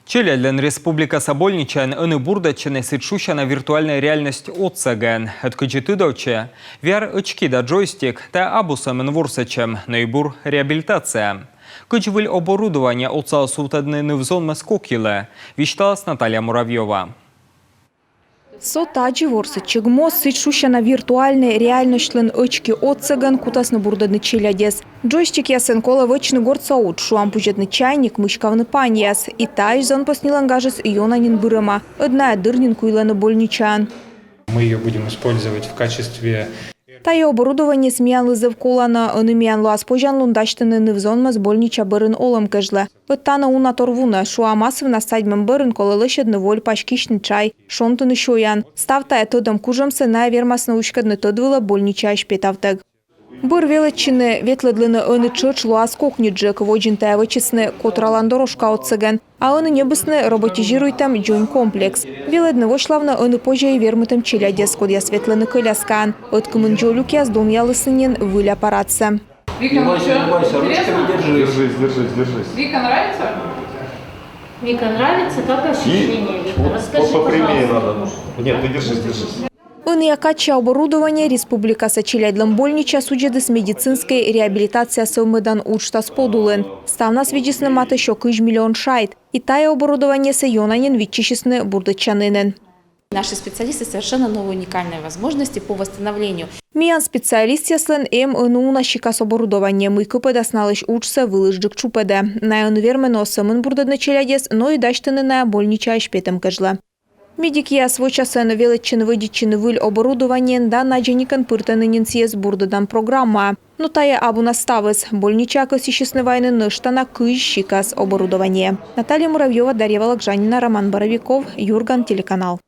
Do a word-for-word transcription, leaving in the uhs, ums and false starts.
Челядьлӧн республикаса больничаын ӧні бурдӧдчӧны сідз шусяна виртуальнӧй реальносьт отсӧгӧн. Ӧд кыдзи тыдовтчӧ, V R-ӧчки да джойстик — тайӧ абу сӧмын ворсӧдчӧм, но и бур реабилитация. Кыдз выль оборудование отсалӧ сувтӧдны ныв-зонмӧс кок йылӧ, висьталас Наталья Муравьёва. Со тадзи ворсӧдчӧм моз, сідз шусяна виртуальнӧй реальносьтлӧн ӧчки отсӧгӧн кутасны бурдӧдны челядьӧс. Джойстикъясӧн колӧ вӧчны гортса удж: шуам, пузьӧдны чайник, мыськавны паньяс. И таысь зонпоснилӧн гажыс ёна нин бырӧма. Ӧд найӧ дыр нин куйлӧны больничаын. Мы ее будем использовать в качестве... Тайӧ оборудованиеыс миянлы зэв колана. Ӧні миян лоас позянлун дасьтыны ныв-зонмӧс больнича бӧрын олӧм кежлӧ. Ӧд тані уна тор вунӧ. Шуам, асывнас садьмӧм бӧрын колӧ лӧсьӧдны вольпась, кисьтны чай, шонтыны сёян. Став тайӧ тӧдӧм кужӧмсӧ найӧ вермасны уськӧдны тӧд вылӧ больничаысь петавтӧг. Бӧр велӧдчыны, ветлӧдлыны ӧні тшӧтш лоас кокньыджык. Водзын тайӧ вӧчисны котралан дорожка отсӧгӧн. А ӧні ньӧбисны роботизируйтӧм дзонь комплекс. Велӧдны восьлавны ӧні позьӧ и вермытӧм челядьӧс, кодъяс ветлӧны коляскаӧн. Ӧткымын дзолюкъяс донъялісны нин выль аппаратсӧ. Не бойся, не бойся, ручками держись. Держись, держись, держись. Вика, нравится? Вика, нравится? Как ощущение, Вика? Вот Расскажи, попрямее пожалуйста. Надо. Нет, ты держись, держись. Ӧнія кадся оборудование республикаса челядьлӧн больнича судзӧдіс медицинскӧй реабилитация сӧвмӧдан уджтас подулын. Ставнас видзисны матӧ сё кызь миллион шайт. И тайӧ оборудованиесӧ ёна нин виччысисны бурдӧдчанінын. Наши специалисты совершенно новые уникальные возможности по восстановлению. Миян специалистъяслӧн эм ӧні уна сикас оборудование, мый кыпӧдас налысь уджсӧ вылысджык тшупӧдӧ. Найӧ ӧні вермӧны оз сӧмын бурдӧдны челядьӧс, но и дасьтыны найӧ больничаысь петӧм кежлӧ. Медикъяс вочасӧн велӧдчӧны вӧдитчыны выль оборудованиеӧн да надзӧникӧн пыртӧны нин сійӧс бурдӧдан программаӧ. Но тайӧ абу на ставыс. Больничаӧ кӧсйысисны вайны нӧшта на кызь сикас оборудование. Наталья Муравьёва, Дарья Вологжанина, Роман Боровиков, Юрган телеканал.